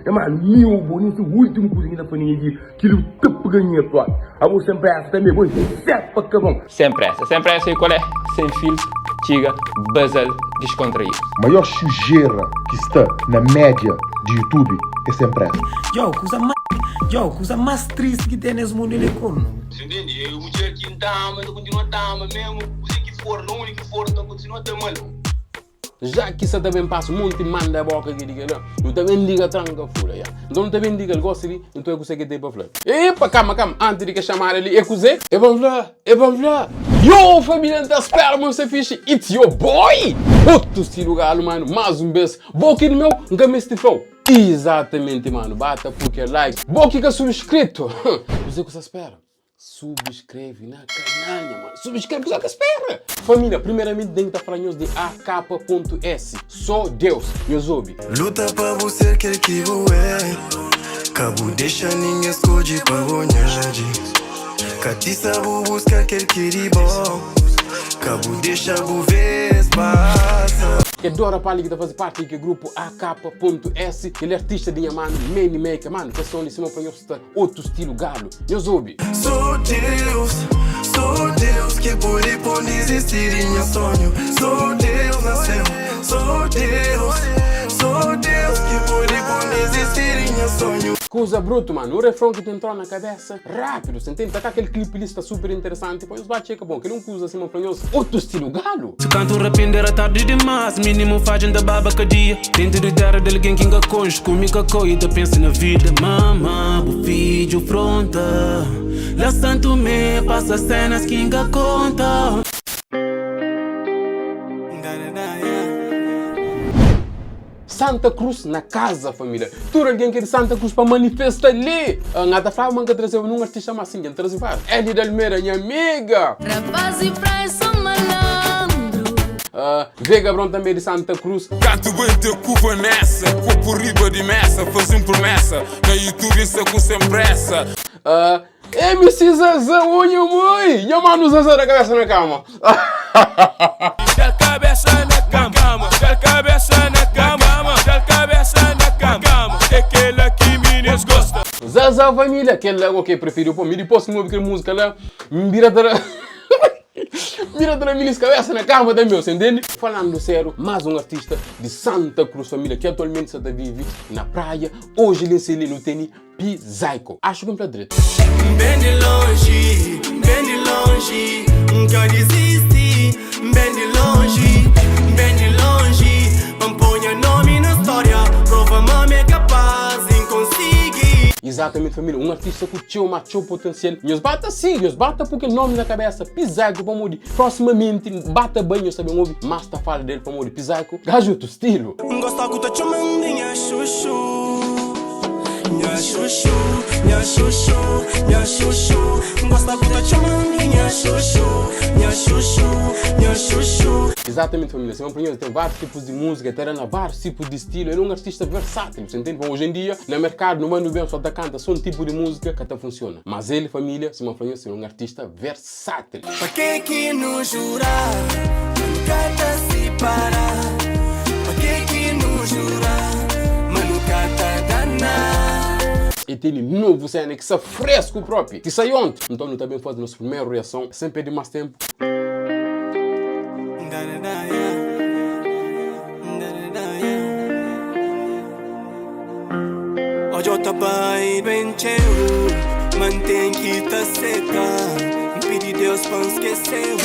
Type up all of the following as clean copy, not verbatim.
E mano, mi ô bo, nin se último kuza ki ta fla ninguém ki kilo ta pega nha propi. Abo sem pressa também, bo é pa cabão. Sem pressa, sem pressa e qual é? Sem filtro, txiga, basal, descontraído. Maior sujera ki sta na média di YouTube é Sem Pressa. Djo, kuza ma Djo, kuza más tristi ki ten nes mundu el é kornu. Você entende? E mudjer ki N ta ama, N ta kontinua ta ama mesmu kuze ki for, na undi ki for, N ta kontinua ta ama-l. Já ki sa ta ben pasa monti manda boka ki di kel-la, nu ta ben liga tranka fula, ya. Nton nu ta ben liga-l gosi li, nu ta obi kuzê ki el ten pa fla. Epa, kama, kama, anti di kes xamada li, é kuzê? É pa N fla, é pa N fla. Yo, família, N ta spera ma nu sta fixi. It's your boy, otu stilu galu, manu, más un bês. Bo ki di meu, N ka meste fla-u. Izatamenti, manu, bata pui kel like. Bo ki ka subskritu, kuzê ku sa spera? Subscreve na canal nha mano Subscreve kuzé ta spera Família primeiramente tem ki ta fala nhos di AK.S Só Deus Nhos obi. Luta pa bu ser kel ki bu é Ka bu dexa ningen skodje pa bo nhadji Ka tisa bu buska kel ki di bo Ka bu dexa bu vez pasa. Kel Dora Pali ki ta faze parti di kel grupo AK.S Kel artista di nha mano Manny Maker Mano kel som li sima pa nhos sta Otu stilu galu, nhos obi. Só Deus, só Deus ki pode pô-m dizisti di nha sonhu Só Deus na séu, só Deus, só Deus ki pode pô-m dizisti di nha sonhu. Kuza brutu mano, un refron ki ta entrau na kabesa rapidu, sa ntende? Ta ka kel clip li sta super interesanti pa nhos ba txeka, bon kel un kuza sima fla nhos otu stilu galu. Si kantu N rapende era tardi dimas Minimu fadja N ta baba kadia Dentu di tera di algen ki N ka konxe Kumi kakau i ta pensa na vida Mama, bu fidju fronta La Santo Mé pasa senas ki N ka konta. Santa Cruz na casa família Tudo alguém que é de Santa Cruz pa manifesta li N ta flaba ma N ka trazeba num artista mas sim dja N traze vários Elida de Almeida nha amiga Rapaz di praia só malandro. Vega Abrão também é de Santa Cruz. Kantu bai ter ku Vanessa Kopu riba di mesa Faze un promesa Na YouTube N sta ku Sem Pressa. MC Zaza ô nha mãe Nha mano Zaza da cabeça na cama. Da cabeça na cama, da cabeça na cama, da cabeça na cama. É aquela que minas gosta. Zaza família, kel la ok preferiu pô mi dipôs ki N obi kel música la N bira ta da bira ta da minis cabeça na cama tanbê, você entende? Falando sério, mais um artista de Santa Cruz família ki atualmente sa ta vive na praia, hoje li em li nu teni Pzaiko. Acho ki N fla dretu. N ben di lonji, N ben di lonji, N ka dizisti. N ben di lonji, N ben di lonji, pa N poi nha nomi na stória, prova ma mi é kapaz i N konsigi. Exatamente família, um artista ku txeu ma txeu potencial. Nhos ba ta sigui, nhos ba ta pui kel nomi na cabeça, Pzaiko, pamodi proximamente ba ta bai nhos ta ben obi mas ta fala del pamodi Pzaiko gajo otu stilo. N gosta ku ta txoma-m di nha xuxu Nha xuxu, nha xuxu, nha xuxu N gosta ku ta txoma-m di nha xuxu Nha xuxu, nha xuxu. Exatamente família, Simão Pinheiro tem vários tipos de música, ta da na vários tipos de estilo, ele é um artista versátil, você entende? Bom, hoje em dia, na mercado, no mano bem, só ta canta só um tipo de música que ta funciona. Mas ele, família, Simão Pinheiro, é um artista versátil. Pa ke ki nu jura ma nu ka ta sipara? Pa ke ki nu jura ma nu ka ta dana? E tene novu sena ki sta fresku propi, ki sai onti. Nton nu ta ben faze nos primeru reason sen perde mas tenpu. Odjo ta bai ben txeu Ma N ten ki ta seta N pidi Deus pa N skeseu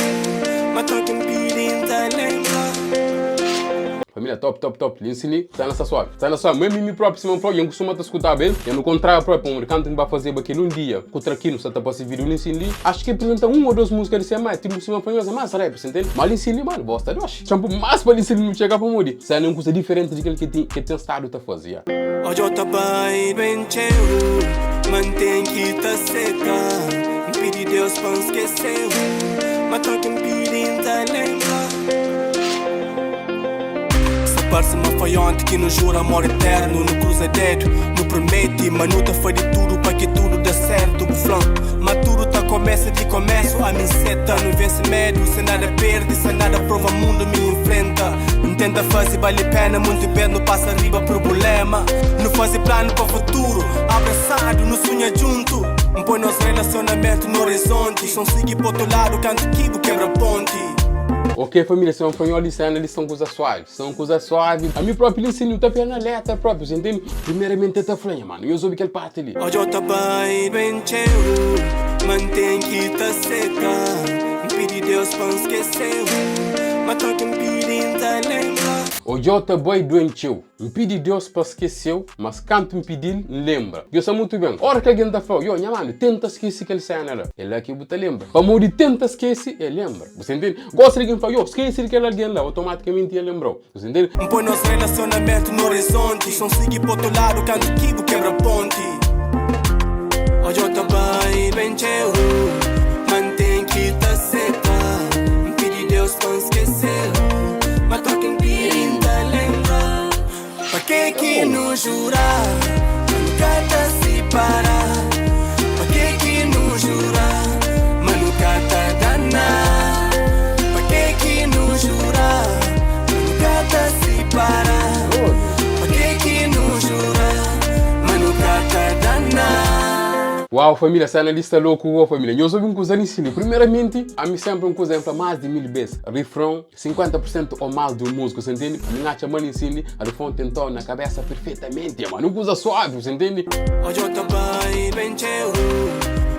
Ma to ki N pidi N ta lenbra. Família top top top li nsini sta na sta suavi sta na suavi mê mi propi sima n fla dja n kustuma ta skutaba el dja nu kontraba propi pamodi kantu n ba fazeba kel un dia ku trakinu sa ta pasa vídiu li nsini li axu ki el prizenta un ô dos múzika di se mai tipu sima n fla nhos é más rap sa ntende ma li nsini manu bosta ta doxi txanpu más pa li nsini nu txega pamodi sa na un kuza diferenti di kel ki ten ki ten stadu ta faze ya. Odjo ta bai ben txeu Ma N ten ki ta seta N pidi Deus pa N skeseu Ma to ki N pidi N ta lenbra Sa parse ma foi onti ki nu jura amor eternu Nu kruza dedu, nu promete ma nu ta fade tudu pa ki tudu da sertu Bu fla-m ma tudu ta komesa di komesu Ami N seta, nu vense medu Sen nada perde, sen nada prova mundu mi infrenta N tenta faze bali pena, munti bes nu pasa riba prubulema Nu faze. faze planu pa futuru Abrasadu, nu sunha djuntu N poi nos relasionamentu no orizonti Son sigi pa otu ladu kantu ki bu kebra ponti. Ok família, se un li sena li sta un kuza suavi, sta un kuza suavi. Ami propi li nsina, nu ta pia na letra propi, você entende? Primeiramente el ta fla, nha mano, nhos obi kel parti li. Odjo ta bai ben txeu, ma N ten ki ta seta. N pidi Deus pa N skeseu, ma to ki N pidi N ta lenbra. Odjo ta bai duen txeu, N pidi Deus pa skeseu, mas kantu N pidil, N lenbra. Djo sa mutu ben, ora ki algen ta flau, yo, nha mano, tenta skese kel sena la, é la ki bu ta lenbra. Pamodi tenta skese é lenbra. Bu sa intende? Gosta di ken fla, yo, skese di kel algen la, otomatikamenti el lenbra-u. Bu sa intende? N poi nos relasionamentu na orizonti Son sigi pa otu ladu kantu ki bu kebra ponti Odjo ta bai ben txeu Ma N ten ki ta seta N pidi Deus pa N skese-u Ma toki N pidi N ta lenbra Pa ke ki nu jura ma nu ka ta sipara Pa ke ki nu jura ma nu ka ta dana Pa ke ki nu jura ma nu ka ta sipara Pa ke ki nu jura ma nu ka ta dana. Uau família sta na lista louco uau família nhos obi un kuza li sim li primeramenti ami sempre un kuza N fla mas di 1000 bes rifron 50 por sentu ou más di un músiku, sa ntende? Ami N atxa ma li nsindi, Arifon tentou na kabesa perfeitamenti, ma nu kuza suavi, sa ntende? Odjo ta bai ben txeu,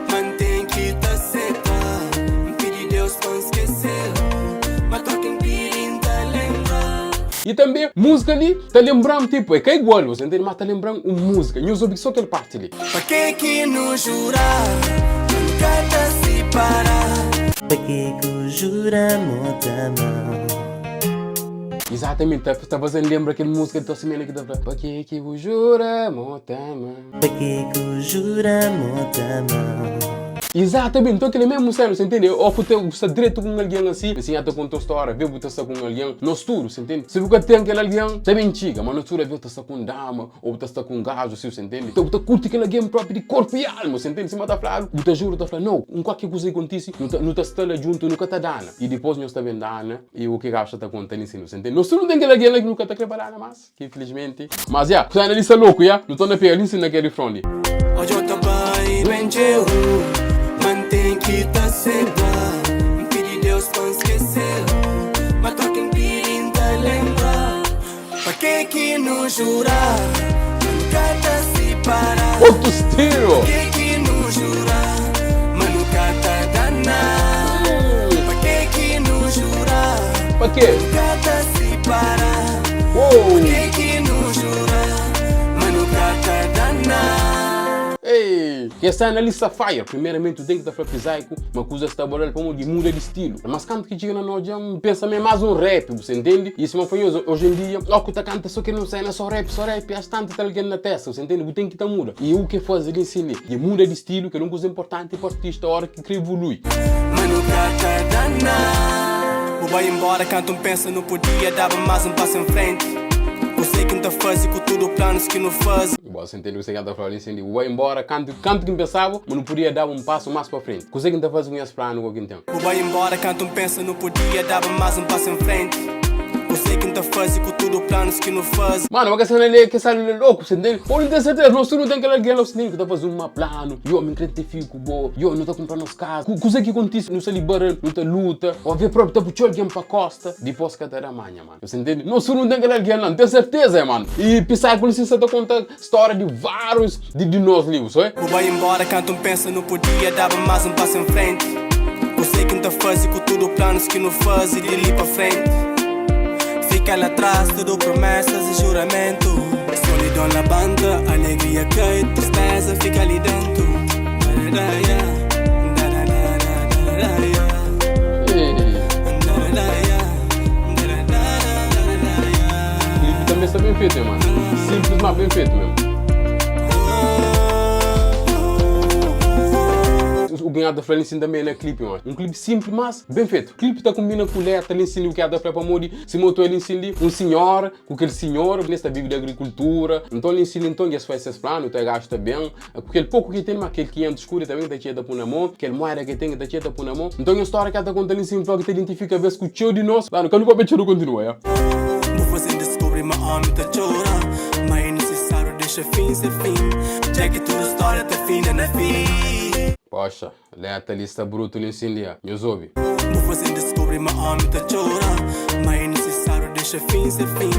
ma N ten ki ta seta. N pidi Deus pa N skeseu, ma toki N pidi N ta lenbra. I tanbe múzika li ta lenbra-m, tipu, é ka igual, sa ntende? Ma ta lenbra-m un múzika. Nhos obi so kel parti li. Pa ke ki nu jura ma nu ka ta sipara? Pa ke ku jura mo ta ama-u? Izatamenti, ta ta faze-m lenbra kel múzika di Tosimena ki ta fla, Pa ke ki bu jura mo ta ama-u? Pa ke ku jura mo ta ama-u? Izatamenti, nton kel-li é mésmu sénu, sa ntende? Ô ku ta sta dretu ku un algen asi, si nha ta konta un stória, ve bu ta sta ku un algen, nos tudu, sa ntende? Si bu ka ten kel algen, ta ben txiga, ma nos tudu avê ta sta ku un dama, Ô bu ta sta ku un gaju si, bu ntende? Bu ta kurti kel algen propi di korpu i alma, bu ntende? Sima ta fladu, bu ta jura, ta fla, Nau, un kualker kuza ki kontise, nu ta, nu ta sta la djuntu, nu ka ta dana. I dipôs nhos ta ben dana, i u ki gaju sta ta konta li nsin, bu ntende? Nos tudu nu ten kel algen la ki nu ka ta kre pa dana más, ki infilismenti. Mas ya, kusana li sta loku, ya. Nu torna pega li nsin na kel rifron li. Odjo ta bai ben txeu, ma N ten ki ta seta. N pidi Deus pa N skese-u, ma toki N pidi N ta lenbra. Pa ke ki nu jura ma nu ka ta sipara? Otu stilu! Pa ke ki nu jura ma nu ka ta dana? Pa ke ki nu jura Pa ke? ma nu ka ta sipara? Pa ke ki nu jura ma nu ka ta dana? Ei! Kes sena li sta fire! Primeramenti, tu ten ki ta fla Pizaiku ma kuza sta balal pamodi muda di stilu. Mas kantu ki txiga na no dja N pensa ma é más un rap, bu sa intende? I sima fla nhos, oji en dia, ó ku ta kanta so kel un sena, so rap, so rap, as tantu ta algen na testa, bu sa intende? Bu ten ki ta muda. I u ke faze li nsin li, dja muda di stilu, kel un kuza inportanti pa artista ora ki kre evolui. Ma nu ka ta dana. Bu bai inbora kantu N pensa nu podia daba más un pasu en frenti. Kuzê ki N ta faze ku tudu planus ki nu faze? Bo sa intende kuzê ki N ta fla li nsin li? Bu bai inbora kantu kantu ki N pensaba ma nu podia daba un pasu más pa frenti. Kuzê ki N ta faze ku nhas planu ku ki N ten? Bu bai inbora kantu N pensa nu podia daba más un pasu en frenti. Kuzê ki N ta faze ku tudu planus ki nu faze? Mano, ma kes sena li é kes algu li loku, sa ntende? Ô nu ten serteza, nos tudu nu ten kel algen la, sa ki ta faze un ma planu, yo, mi N kre ten fidju ku bo, yo, nu ta kunpra nos kaza. Kuzê ki kontise? Nu sta li baral, nu ta luta, ô avê propi ta putxa algen pa kosta, dipôs ka ta da manha, mano. Sa ntende? Nos tudu nu ten kel algen la, N ten serteza, mano. I Psycho li si sta ta konta stória di várius di di nos li, bu sabe? Bu bai inbora kantu N pensa nu podia daba más un pasu en frenti. Kuzê ki N ta faze ku tudu planus ki nu faze di li pa frenti? Fika la tras tudu promesas i juramentu. Solidon labanta, alegria kai, tristeza fika li dentu. Clipe também está bem feito, hein, mano. Simples, mas bem feito mesmo. O que ta fla ali sim também na clipe, mano. Um clipe simples, mas bem feito. Clipe tá combina com letra ali sim, o que ta fla pa modi. Se moto ali sim ali, um senhor, com aquele senhor, nesta vive da agricultura. Então ali sim, então já se faz esses planos, tá gasta bem. Ku kel poku ki ten, ma kel 500 skudu tanbe ta txeta pui na mon, kel mueda ki ten ta txeta pui na mon. Nton, un stória ki el ta konta li sin fla ki ta identifika bes ku txeu di nos. Manu, ka nu papia txeu, nu kontinua, ya. Bu faze-m diskubri ma omi ta txora, ma é nisisáriu dexa. dexa fin ser fin Dja ki tudu stória ta finda na fin. Poxa, leta li sta brutu li nsin dia. Nhos obi. Bu faze-m diskubri ma ómi ta txora Ma é nisisáriu dexa fin ser fin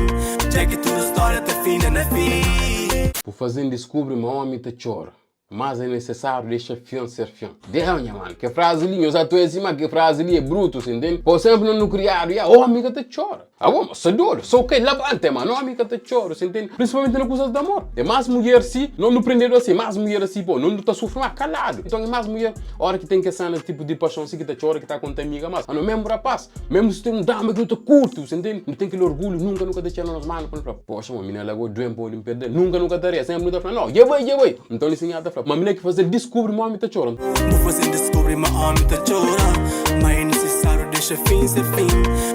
Dja ki tudu stória ta finda na fin. Bu faze-m diskubri ma ómi ta txora Mas é necessário dexa fion ser fion. Deu nha mano, ke frase li, nhos atu é sima ke frase li é bruto, si ntende? Po sempre no nu criado, ya, homi ka ta txora. Abo, ma sa dodu, so kai labanta, mano, homi ka ta txora, si ntende? Principalmente na kuzas de amor. É mas mulher si, no nu prendedu asi, mas mulher asi, po, no nu ta sufri mas calado. Então é mas mulher, ora ki tem ke cena tipo de paixão si ki ta txora, ki ta conta amiga, mas ano mesmo rapaz, Mesmu si ten un dama ki nu ta kurti, bu sa ntende? Nu ten kel orgulhu, nunka nu ka ta txena nos manu pa nu fla, Poxa, ma mina la go duen pamodi N perde-l. Nunka nu ka ta ria, senpri nu ta fla, No, dja bai, dja bai. Nton li sinhor ta fla, Ma mina ki faze-l diskubri ma omi ta txora. Bu faze-m diskubri ma omi ta txora Ma é nisisáriu dexa fin ser fin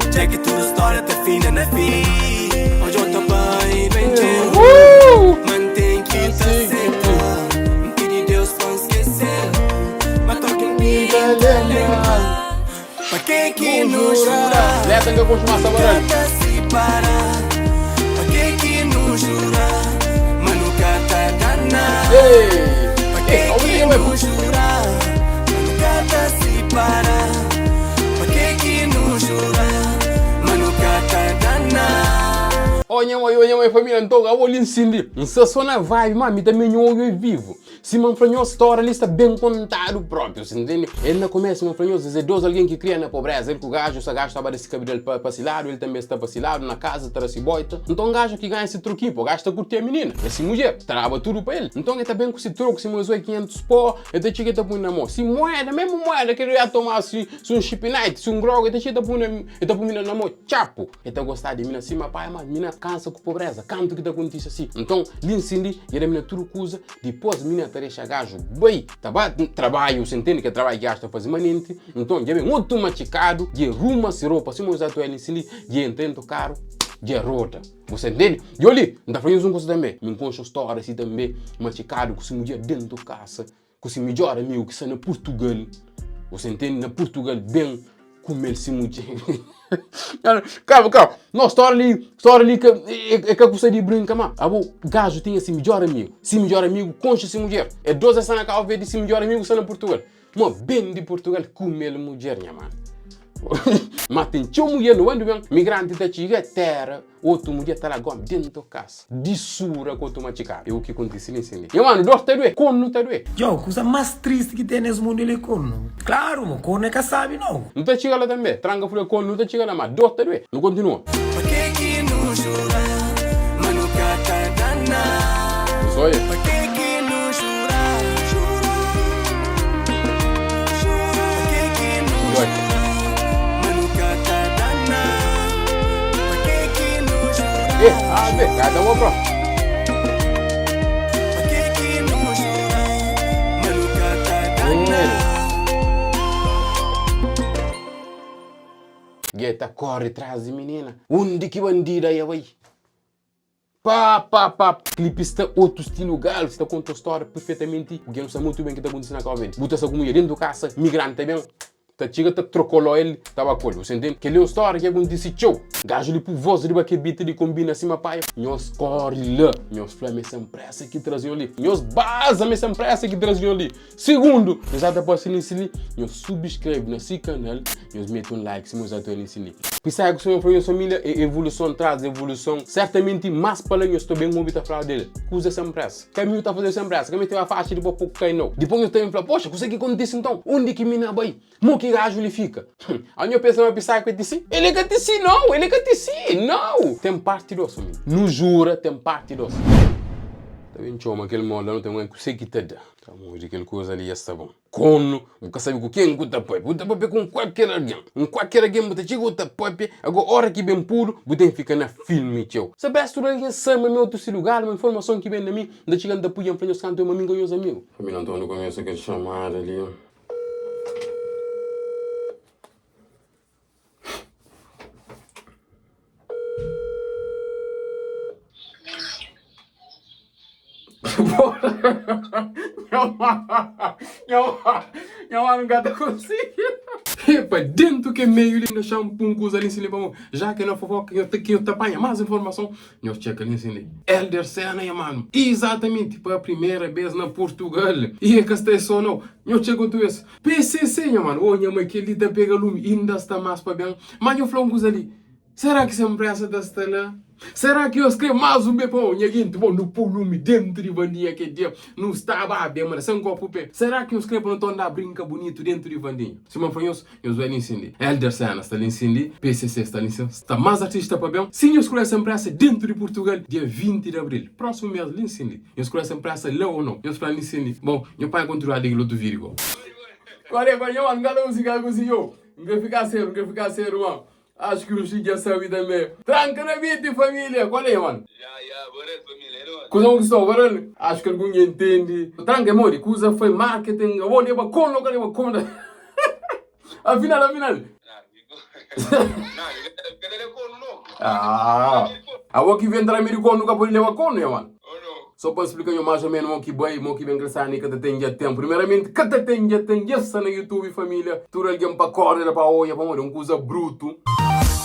Dja ki tudu stória ta finda na fin Odja-u ta bai ben txeu Ma N ten ki ta seta N pidi Deus pa N skese-u Ma toki N pidi N ta lenbra Pa ke ki nu jura Leta nka konxe mas Ka ta sipara Pa ke ki nu jura Ma nu ka ta dana Pa ke ki nu jura Ma nu ka ta sipara Pa ke ki nu jura Ma nu ka ta dana. Oh nha mãe, oh nha mãe família nton abo li nsindi Nsa so na vibe ma mi tanbe nha obi é vivo Sima N fla nhos, stória li sta ben kontadu própi, nhos ntende? El na komésu, sima N fla nhos, es é dôs algen ki kria na pobréza. El ku gaju, sa gaju staba da si kabidal pa pa si ladu, el tanbê sta pa si ladu, na kaza ta da si bóita. Nton, gaju ki ganha si trokinhu, pô, gaju ta kurtia minina, é si mudjer, ta daba tudu pa el. Nton, el ta ben ku si troku, si moizó é 500 pó, el ta txiga el ta pui na mô. Si muéda, mésmu muéda ki el ia toma si si un xipinaiti, si un grogu, el ta txiga el ta pui na el ta pui minina na mô, txapu! El ta gostaba di mina sima pai, má mina kansa ku pobréza. Kantu ki ta kontise si? Nton, li nsindi, el da mina tudu kuza. Dipôs minina ta dexa gaju bai ta ba trabadju, si ntende kel trabadju ki gaju ta faze manenti. Nton dja ben otu matxikadu, dja ruma si ropa sima uza tueli nsi li, dja entra dentu karu, dja roda. Bu sa ntende? Dja oli, N ta fla nhos un kuza tanbe, mi N konxe un stória si tanbe, matxikadu ku si mudjer dentu kasa, ku si midjor amigu ki sta na Purtugal, bu sa ntende, na Purtugal ben Kumel si mudjer. Kama, kama. No, storia li, storia li ka, é, é ka kusa di brinka, ma. Abo, gaju tinha si midjor amigu. Si midjor amigu konxe si mudjer. É dos es sta na Cabo Verde, si midjor amigu sta na Portugal. Ma ben di Portugal kumel mudjer, nha mano. Ma ten txeu mudjer no ben migranti ta txiga tera. Otu mudjer ta lagob dentu kasa. Disura ku otu matxikadu. É u ki kontise li nsin li. Nha manu, dor ta due, kornu ta due. Yo, kuza más tristi ki ten nes mundu el é kornu. Klaru, ma kornu é ka sabi nau. Nu ta txiga la tanbe. Tranka fulha kornu nu ta txiga la, ma dor ta due. Nu kontinua. Pa ke ki nu jura ma nu ka ta dana? Nu soia. Pa ke ki nu jura, jura, jura? Pa ke ki nu Doi. jura ma nu ka ta dana? Pa ke ki nu jura? Eh, ah, be, ka ta bo pro. Pa ke ki nu jura ma nu ka ta dana? Ge ta kóre tras di minina. Undi ki bandida ia bai? Pa pa pa Clipe sta otu stilu galu sta konta storia perfeitamenti bu ke nu sa mutu ben ki ta kontise na Cabo Verde bu ta sta ku mudjer dentu kasa migrante ta ben ta txiga ta trokolo el ta ba kol bu sa intende keli é un storia ki akontise txeu gaju li pu voz riba ke beat li kombina sima paia nhos kori la nhos fla ma é sem presa ki traze nho li nhos baza ma é sem presa ki traze nho li sigundu nhos ata parse li si li nhos subscreve na si kanal Nhos mete un like sima nhos atual insi li. Pisai ku sima fla nhos familia é evoluson tras evoluson. Sertamenti mas pa la nhos ta ben obi ta fladu del kuza sem presa. Kaminhu ta fazedu sem presa. Kaminhu ta faxi dipos poku kai nau. Dipos nhos ta ben fla poxa kusa ki kontisi nton? Undi ki mina bai? Mo ki gaju li fika? Hum a nho pensa ma pisai ku é tisi? El é ka tisi nau! El é ka tisi nau! Ten parti 2 familia. Nu jura ten parti 2. Ta ben txoma kel mo la nu ta ben kuse ki ta da. Pamodi kel kuza li dja sta bon. Kono, bu ka sabe ku ken ku ta papia. Bu ta papia ku un kualker algen. Un kualker algen bu ta txiga bu ta papia. Ago ora ki ben pudu, bu ten fika na filmi txeu. Sabes tudu algen sabe ma mi otu si lugar, ma informason ki ben na mi, N ta txiga N ta pui N fla nhos kantu é ma mi ka nhos amigu. Família António kumesa kel xamada li. Nha mano, nha mano, nka ta konsigi. pa dentu ke meiu li N dexa-m pun kuza li nsin li pamodi ja ke na fofoka nho ta ki nho ta panha mas informason nho txeka li nsin li. Elder Sena nha manu izatamenti pa primera bes na Purtugal i e ka sta e so nau nho txeka otu bes PCC nha manu oh nha mai kel li ta pega lumi inda sta mas pa ben ma nho fla un kuza li Será ki Sem Pressa ta sta la? Será ki nhos kre más un bê pa nha genti? Bom, nu pô lumi dentu di Vandinha kel dia nu staba a bê, manda sen kopu pé. Será ki nhos kre pa nu torna brinka bunitu dentu di Vandinha? Sima N fla nhos, nhos bai li nsindi. Elder Sena sta li nsindi, PCC sta li nsindi, sta más artista pa ben. Si nhos kre Sem Pressa dentu di Purtugal, dia 20 di abril, prósimu mês li nsindi. Nhos kre Sem Pressa la ô nau? Nhos fla li nsindi. Bom, nho pai kontinua di kel otu vídiu go. Kore, kore, nho mano, N ka ta konsigi ka konsigi, yo. N kre fika sedu, N kre fika sedu, mano. Acho que o Chico já sabe também. Tranca na beat família. Qual é, mano? Ya, ya, barel família, é nóis. Kuza ki sta barel? Acho que algum já entende. Tranca é modi, kuza foi marketing. Abo leba kono, ka leba kono. Afinal, afinal. Não, cada de kono não. Ah, abo ki vem tra mi di kono ka pode leba kono, ya mano. Só pa explica nho mais ou menos mo ki bai, mo ki ben cresce ni ka ta ten dja tempo. Primeiramente, ka ta ten dja ten dja sta na YouTube família. Tudo alguém pa corre la pa oia pamodi é um kuza bruto.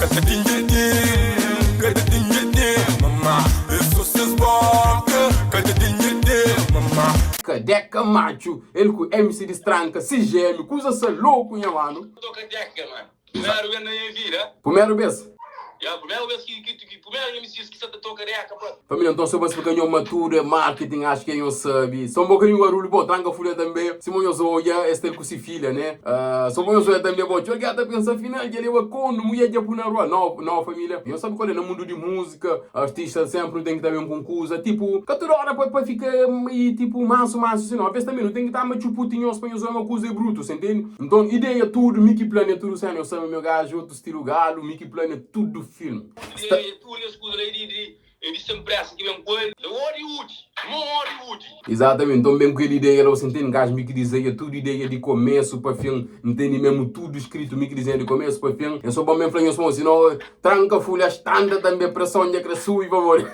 Ka ta ten dja ten, ka ta ten dja ten, mamá É só ses boka, ka ta ten dja ten, mamá. Cadeca macho, el ku MC Distranka, CGM, kuza sa louco nha mano. Toka deca mano. Primeru bes na nha vida. Primeru bes? Ya, primeru bes ki, ki, ki primeru MCs ki sa ta toka reka propi. Família, nton so pa splika nho ma tudu é marketing, acho ke nho sabi. So un bokadinhu barulhu, bo, tranka fulha tanbe. Sima nhos odja, es sta el ku si filha, ne? Uh, so pa nhos odja tanbe, bo, txeu algen ta pensa, afinal, dja leba konu, mudjer dja pu na rua. No, no, família, nhos sabi kual é, na mundu di múzika, artista senpri nu ten ki ta ben ku un kuza, tipu, ka tudu ora pa, pa fika i tipu mansu mansu si no. Aves tanbe nu ten ki ta ama txuputi nhos pa nhos odja ma kuza é brutu, sa intende? Nton ideia tudu mi ki plania tudu sena eu sabe meu gajo otu stilo galo mi ki plania tudu filme sta. Ideia tudu es kuza la é di é di sem pressa ki ben ku el é Hollywood mo Hollywood. Exatamente nton ben ku el ideia la bu sa intende gajo mi ki dizeia tudu ideia di começo pa fim ntende mesmo tudu escrito mi ki dizeia di começo pa fim é so bom ben fla nhos mo sino tranka fulha stanta tambe pressão dja kre subi pamodi.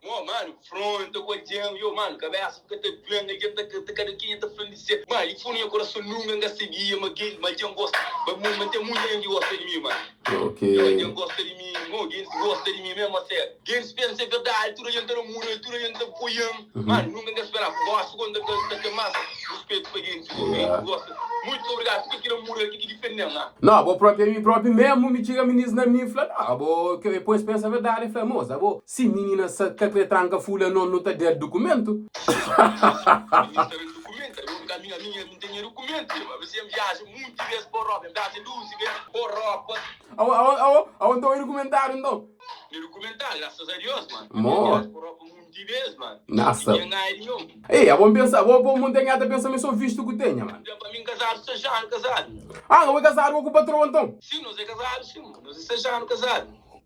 Mo mano fronta ku algen yo mano kabesa fika ta duen algen ta ta kada kenha ta flan di se ma di fundu nha korason nunka nka sabia ma gel ma algen gosta ma ma ten munti algen ki gosta di mi mano Ok. yo algen gosta di mi mo gentis gosta di mi mesmu a sériu gentis pensa é verdadi tudu algen ta namura tudu algen ta apoian mano nunka nka spera gosi ku nta ta ten mas ruspetu pa gentis ku gentis gosta muitu obrigadu tudu ki namura ki ki difenden ha. No, abo propi ami propi mesmu mi txiga minis na mi fla no abo ke depois pensa verdadi fla moza abo Si minina sa ka kre tranka fulha no nu ta del dukumentu. Awo awo awo awo nton e dukumentadu nton. Mo. Nasa. Ei abo npensa abo abo munti algen ata pensa ma e so vistu ku ten nha mano. Ah abo e kazadu ku patroa nton.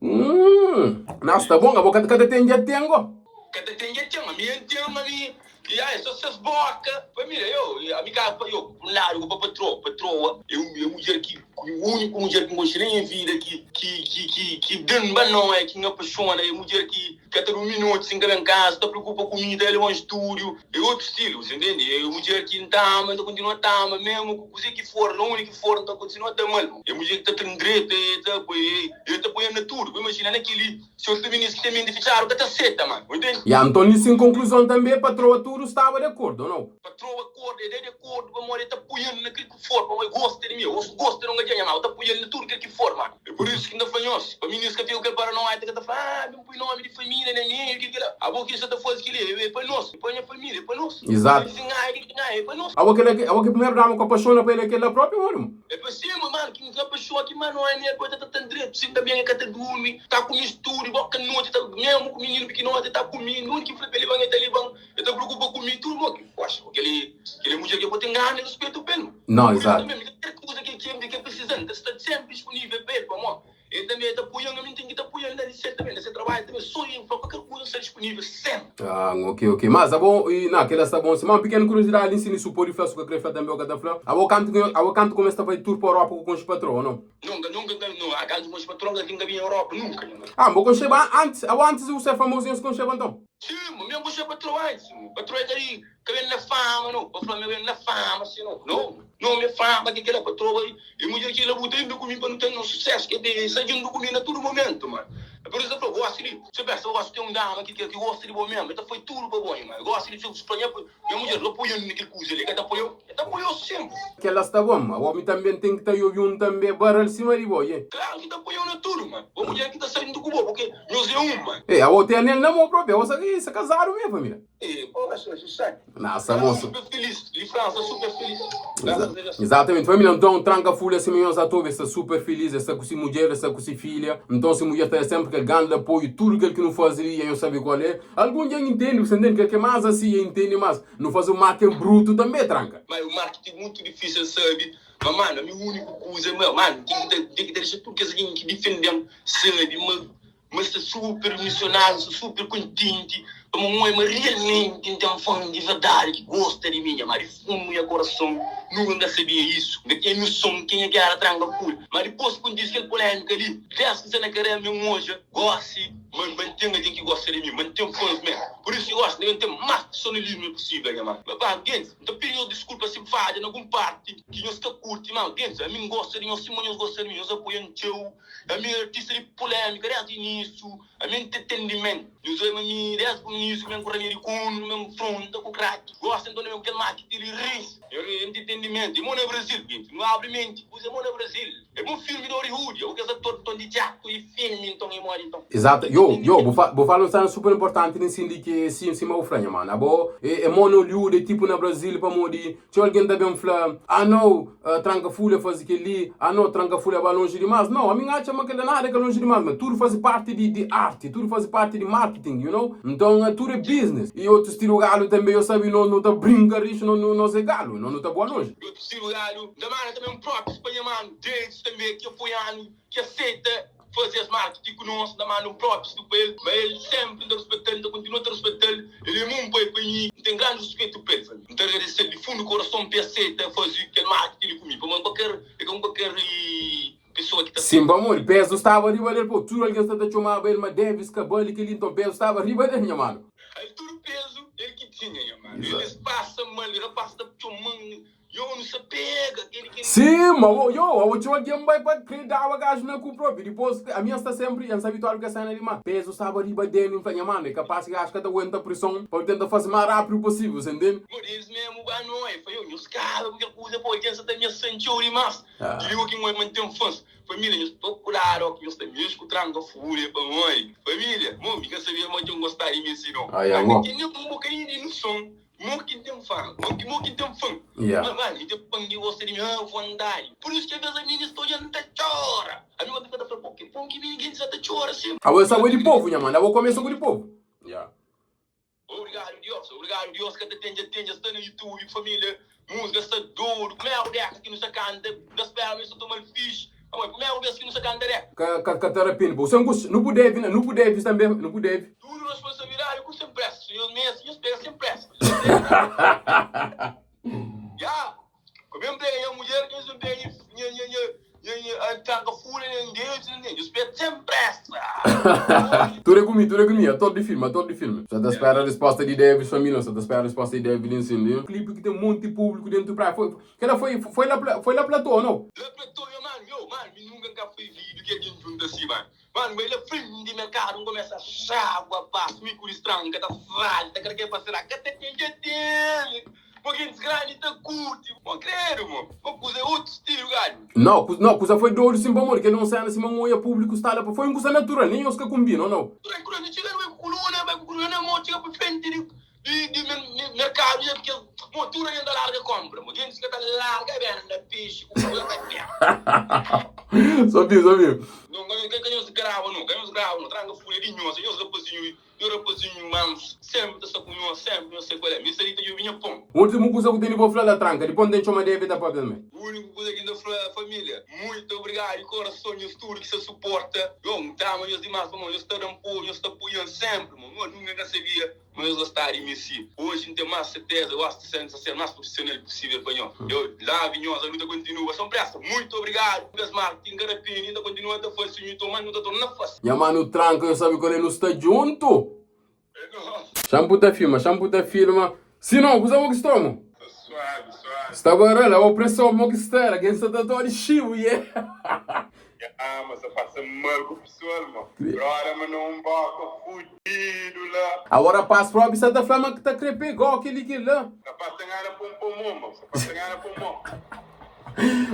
Hum, na sta bom, abo ka ta ten dja ten go. Ka ta ten dja ten, ami N ten, ami E ai, so ses boka. Família, eu, ami ka, eu, pa un ladu, pa patroa, patroa é un, é mudjer ki, úniku mudjer ki N konxe na nha vida ki, ki, ki, ki, ki da-m ba noia, ki N apaxona, é mudjer ki ka ta durmi noti si N ka ben kasa, ta preokupa ku mi, ta leba-m stúdiu, é otu stilu, você ntende? É mudjer ki N ta ama, N ta kontinua ta ama, mésmu ku kuzê ki for, na undi ki for, N ta kontinua ta ama-l. É mudjer ki ta tra-m dretu, e ta poi, e ta poi-m na tudu. Bu imajina na kel-li, si otu minis ki ten menti fitxadu ka ta seta, man. Bu ntende? Ya, nton nisso em konkluzon tanbe patroa tudu staba di akordu, ou nau? Patroa akorda, e da di akordu pamodi e ta poi-m na kel ki for, pamodi e gosta di mi. Os gosta di un algen, ma ta poi-m na tudu kel ki for, man. É pur isu ki N ta fla nhos, pa minis ka fika ku kel paranoia ta ka ta fla, ah, ben poi nomi di família na meiu, kel ki la. Abo ki sa ta faze kel-li, é pa nos, é pa nha família, é pa nos. Izatu. Si N ganha, kel ki ganha, é pa nos. Abo kel-la, abo ki primeru dama ku apaxona pa el é kel-la propi, ou nau? É pa sima, mano, ki N apaixona ki mano é mi ta ta tan dretu sim ta ben e ka ta durmi ta ku mi stúdiu boka noti ta mesmu ku mininu pikinoti ta ku mi nunca ki fla pa el liban el ta liban el ta preokupa ku mi tudu mo ki poxa keli keli mudjer ki bo ten grandi ruspetu pa el mo Não, por isso exato. mesmu mi ka kel kuza ki ki ki presiza N ta sta sempri dispunivel pa el pamo el tanbe el ta apoian ami N ten ki ta apoial na di sel tanbe na se trabadju tanbe so el fla kualker kuza N sta dispunivel sempri. Ah, ok, ok. Mas abo, e, na, kela sta bom. Mas un pequeno curiosidade li, si nisso pode fla, su ka kre fla tambe ou ka ta fla. Abo kantu ki, abo kantu kumesa ta fai tour pa Europa ku konxe patroa ou não? Nunka, nunka, nunka, nu, a kantu konxe patroa nka nka binha Europa, nunka. Ah, bo konxeba antes, abo antes di bu ser famoso nhos konxeba nton? Sim, mi N gosta patroa antis, patroa é ka di ka ben na fama no, pa fla ma ben na fama si no, no, no mi fama ki kila patroa e mudjer ki la buta inda ku mi pa nu ten nos susesu ke te sta juntu ku mi na tudu momentu man. Por isu ta fla gosi di se pensa gosi ten un dama ki ki gosta di bo mesmu e ta fai tudu pa bo nha gosi di fla nha nha mudjer ka apoiau na kel kuza li ka ta apoiau e ta apoiau sim. Kela sta bon, ma omi tanbe ten ki ta obi un tanbe baral sima di bo, ye. Klaru ki ta apoiau na tudu man, bo mudjer ki ta sta juntu ku bo porque Nhos é un, man. Ei, abo ten anel na mô propi, abo sa sa kazadu mesmo, família. Ei, porra, sô, sô sai. Na, sa bom, Super feliz, li França super feliz. Graças a Deus. Exatamente, família, então tranka fulha sima nhos atobe, sta super feliz, sta ku si mudjer, sta ku si filha, então si mudjer ta da sempre kel grande apoio, tudo kel ki nu faze li, nhos sabe qual é. Algun dja intende, bu sta intende, kel ki é mais asi, é intende mas nu faze um marketing bruto tambe, tranka. Mas o marketing muito difícil sabe, mas mano, ami único kuza, mano, tem ki ta, tem ki ta dexa tudo kes algen ki difendem Sabe ma ma sta super emosionadu, sta super kontenti pamo N oia ma realmenti N ten fan di verdadi ki gosta di mi. Nha ma di fundu nha korason nunka N ka sabia isu, N ka tinha noson kenha ki era Tranka Fulha. Ma dipos ki kontise kel polémika li, des ki N sta na karera mi N odja gosi ma ma N ten algen ki gosta di mi, ma N ten fans mé. Pur isu ki gosi N debe ten más personalismu posível nha ma. Ma pa gentis, N ta pidi nhos diskulpa si N fadja na algun parti ki nhos ka kurti, ma gentis ami N gosta di nhos sima nhos gosta di mi, nhos apoia-m txeu. Ami é artista di polémika desdi inísiu, ami é ntetendimentu. Nhos odja ma mi desdi ku inísiu mi N ku ramedi kunu, mi N fronta ku kraki. Gosi N ta na kel marketing di ris. Nhos odja ntetendimentu é mo na Brasil, genti. Nu abri menti, kuza é mo na Brasil. É mo filmi di Hollywood, é ku kes ator nton di teatru i filmi nton é modi nton. Exato, yo, yo, bu fa, bu fala un sena super importanti li sin di ki sim sima bu fla nha mano. Abo é, é mo na Hollywood, é tipo na Brasil pamodi Txeu algen ta ben fla, Ah nau, tranka fulha faze kel-li, ah nau, tranka fulha ba lonji dimás. Nau, ami N atxa ma kel-la nada ka lonji dimás, ma tudu faze parti di di arti, tudu faze parti di marketing, you know? Nton, tudu é business. I otu stilu galu tanbe, yo sabe, nos nu ta brinka rixu, nos nu nos é galu, nos nu ta bua lonji. I otu stilu galu, N ta manda tanbe un props pa nha manu Davis tanbe ki apoia-nu, ki aseita faze es marketing ku nos, N ta manda un props tu pa el, ma el sempri N ta ruspetal, N ta kontinua ta ruspetal, el é un pai pa mi, N ten grandi ruspetu pa el, família. N ta agradese-l di fundu korason pa el aseita faze kel marketing li ku mi, pamodi N ka ker, el ka un kualker pesoa ki ta. Sim, pamodi pezu staba riba del, po, tudu algen sta ta txomaba el ma Davis Kabali kel-li, nton pezu staba riba del, nha manu. El tudu pezu el ki tinha, nha manu. El pasa mal, rapaz ta txoman. Yo nu sa pega keli keli. Sim, ma bo, yo, abo txeu algen bai pa kre daba gaju na ku propi. Dipos, ami N sta sempri, N sta habituadu ku es sena li, ma pezu staba riba del, N fla, nha manu, é kapaz ki gaju ka ta aguenta prison pa tenta faze mas rapidu posivel, sa ntende? Modi elis memu ba no, e fla, yo, nhos kaba ku kel kuza, po, algen sa ta ameasan txeu dimas. Di li o ki N oi ma N ten fans. Familia, nhos procurado o ki nhos ta mexi ku tranka furia pa N oi. Familia, mo, mi ka sabia ma dja N gostaba di mi si no. Ai, Ka amo. ten nen un bokadinhu di noson. Mo ki N ten fã, mo ki mo ki N ten fã Yeah. Ma mano, mi ten fã ki gosta di mi, ah, vontadi Por isso ki alvês ami mi sta odja-m ta txora Ami gosi fika ta fla, pô, ki bom ki mi gentis sa ta txora si Abo é sabe di povu, nha mano, abo kumesa ku di povu. Yeah. Obrigado Dios, obrigado Dios ka ta ten dja ten dja sta na YouTube família Música sta dodu, primeru deka ki nu sta kanta da spera ma nu sta toma-l fixi Pamodi primeru bes ki nu sta kanta deka. Ka ka ka ta rapende bo. Sen kus, nu bu deve, nu bu deve tambe, nu bu deve. Tudu responsabilidadi ku sen presa. Si nhos meste, nhos pega sen presa. Ya, ku ben pega nha mudjer, nhos ben pega nha nha nha nha nha nha tranka fura nha deus nha nhos pega sen presa. Tudu é ku mi, tudu é ku mi. Ator di filmi, ator di filmi. Sa ta spera resposta di Davis família, sa ta spera resposta di Davis li nsin. Klipi ki ten monti públiku dentu praia. Foi, Kela foi foi la foi la platô ou não? La platô yo mano yo mano mi nunca nka fui vídeo ki algen djunta si mano mano bai la frenti di mercado nkomesa xagua passo mi ku distranka ta salta kada ke pa sera ka ta ten dja ten mo gentis grandi ta curti mo credo mo mo kuza é otu stilo gadu. Não, ku, não, kuza foi dodu sim pamodi kel é um cena sima um oia público sta la pa foi um kuza natural nem nhos ka kumbina ou não? Tudo kuza mi txiga bai ku kuluna bai ku kuluna na mo txiga pa frenti di Di di merkadu dja kes mo tudu algen ta larga konpra mo gentis ka ta larga benda pexi ku kuza ta pega. Só bi, só bi. No ka ka nhos graba no ka nhos graba no tranka fulha di nhos nhos rapazinhu nhos rapazinhu mansu senpri ta sta ku nhos senpri nhos sai kual é mi sta li ta djobi nha pon. Últimu kuza ku tene pa fla la tranka dipos N ten txoma David ta papia tanbe. Úniku kuza ki N ta fla família muito obrigadu di korason nhos tudu ki sta suporta yo N ta ama nhos dimas pamodi nhos ta da-m apoiu nhos ta apoian senpri mo nunka N ka sabia Ma nhos gostá di mi si. Oji N ten más serteza, eu acho ki N sta ser más profissional possível pa nho. Eu love nhos, a luta continua. Sem pressa, muito obrigado. Bes marketing ka rapende, N ta continua ta fasi, nhu toma, nhu ta torna fasi. Nha mano tranka, nhu sabe qual é, nu sta djunto. Xampu ta filma, xampu ta filma. Sinon, kuza mo ki sta mo? Suave, suave. Sta barel, a opressão mo ki sta, la gen sta ta tori xibu, yeah. Ah, mas sa passa mal ku pessoal, mo. Broda mandou um boca fudido lá. Agora rapaz propi sa ta fla ma ki ta kre pegau keli kela. Rapaz ta ngana pom pom mo, mo. Rapaz ta ngana pom mo.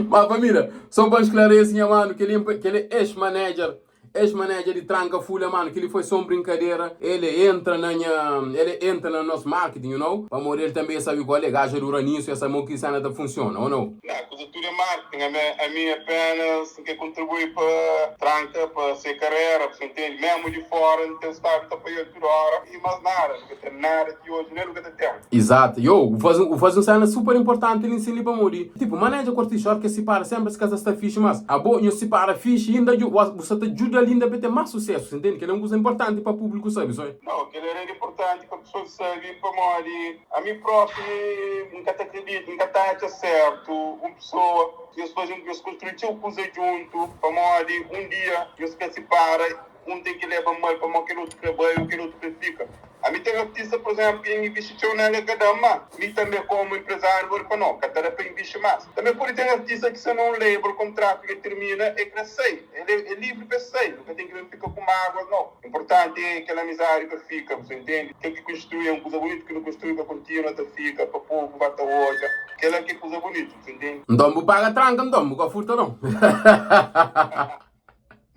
Ma família, só pa esclarece nha mano, keli keli ex-manager Ex-manager di Tranka Fulha, mano, keli foi só um brinkadera, ele entra na nha, ele entra na nos marketing, you know, pamodi ele tambe sabe qual é, gajo dura nisso, e sabe mo ki cena ta funciona, ou não? Nah, kuza tudo é marketing, ami ami apenas N ke kontribui pa Tranka, pa se karera, bu sa intende, mesmo di fora N ten stadu ta apoial tudu ora e mas nada, nu ka ten nada ti oji, nen nu ka ta ten. Exato, yo, bu fazi bu fazi un cena super importanti li nsin li pamodi tipo manager ku artista ora ke sipara sempre es ka sa sta fixi mas abo nhos sipara fixi inda dju bu sa ta djudal inda pa el ten mas sucesso sa intende kela é un kuza importanti pa publico sabi so. Nau, kela era importanti pa pessoas sabi pamodi ami propi N ka ta akredita, N ka ta atxa certo un pessoa nhos fazi nhos construi txeu kuza djuntu pamodi un dia nhos ka sipara Un ten ki leba mal pamodi kel otu kre bai ô kel otu kre fika. Ami ten artista, pur izénplu, ki N invisti txeu na el, el ka da-m, má mi tanbê kómu enprezáriu pode fla, Nau, ka ta da pa invisti más. Tanbê pode ten artista ki sta na un label, kontratu dja tirmina, el kre sai, el é livri pa el sai, nu ka ten ki ben fika ku máguas, nau. Inportanti é kel amizadi pa fika, bu ta intende? Kel ki konstrui é un kuza bunitu ki nu konstrui pa kontinua ta fika, pa povu ba ta odja, kel-la ki é kuza bunitu, bu ta intende? Nton bu paga tranka nton, bu ka furta nau.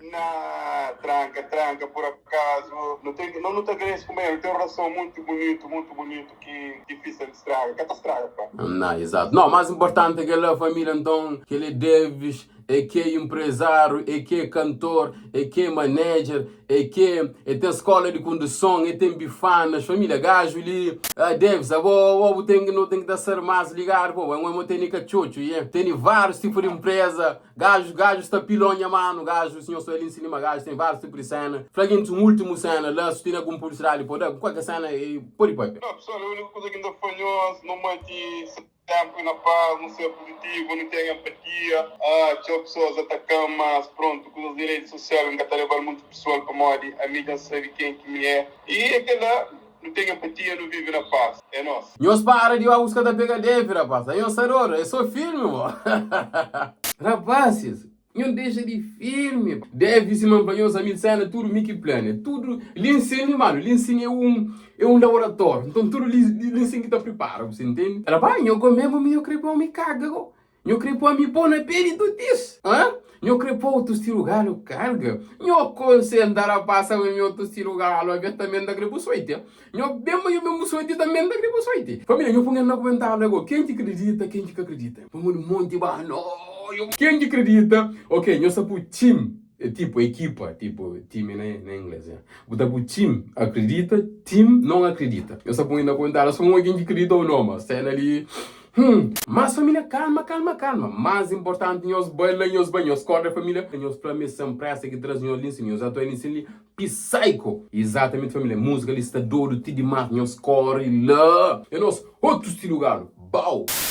Na tranka, tranka, por acaso nu ten, no nu ta agradece kuma el, nu ten un relason muito bonito, muito bonito ki dificil di straga, ka ta straga pa. Na, exato. No, mas importante é kel-la família, nton, kel é Davis, é ke empresário, é ke cantor, é ke manager, é ke é ten escola de condução, é ten bifanas, família, gajo li, ah, Davis, abo, abo bu ten, no ten ki ta ser mais ligado, pô, é um emo teni katxotxo, yeah. Teni vários tipos de empresa, Gajus, gajus sta pilon nha mano, gajus, nhos sta ali em cinema, gajus tem vários tipos de cena. Fla gentis um último cena la, su tene algum publicidade pode da, qualquer cena e pode papia. Não, pessoal, a única coisa que n ta fla nhos, nu manti sempre na paz, nu ser positivo, nu ten empatia. Ah, txeu pessoas atacam, mas pronto, kuzas di rede social n ka ta lebal muito pessoal pamodi ami dja n sabe ken ki mi é. E é kela, nu ten empatia, nu vive na paz. É nos. Nhos para di ba buska ta pega devi rapaz anhos sta dodu é so filme bo rapasis nhos dexa di filme devi sima nfla nhos ami sena tudu mi ki plania tudu li nsina mano li nsina é um é um laboratório nton tudu li li nsina ki ta pripara bu sa intende rapaz nho go mesmo mi nho kre pa mi kaga go Nho kre pô mi pô na pé di tutis? Hã? Nho kre pô otus tiru galu karga? Nho konsenta rapaz sa mi otus tiru galu avia tanbe nta kre bu soiti? Nho ben ma nho ben bu soiti tanbe nta kre bu soiti? Família nho pô-m na kumentáriu ago ken ki kridita ken ki ka kridita? Pamodi monti ba no ken ki kridita ok nho sta pô tim tipo ekipa tipo time na na ingles ya bu ta pô tim akridita tim non akridita nho sta pô-m na kumentáriu só pô ken ki kridita ou no ma sena li Hum, mas família calma, calma, calma. Mais importante nhos bai la, nhos bai, nhos corda família, nhos fla me sem pressa que traz nhos li, nhos atua li, li, psycho. Exatamente família, música li sta dodo ti demais, nhos corre lá. É nos outro estilo galo. Bau.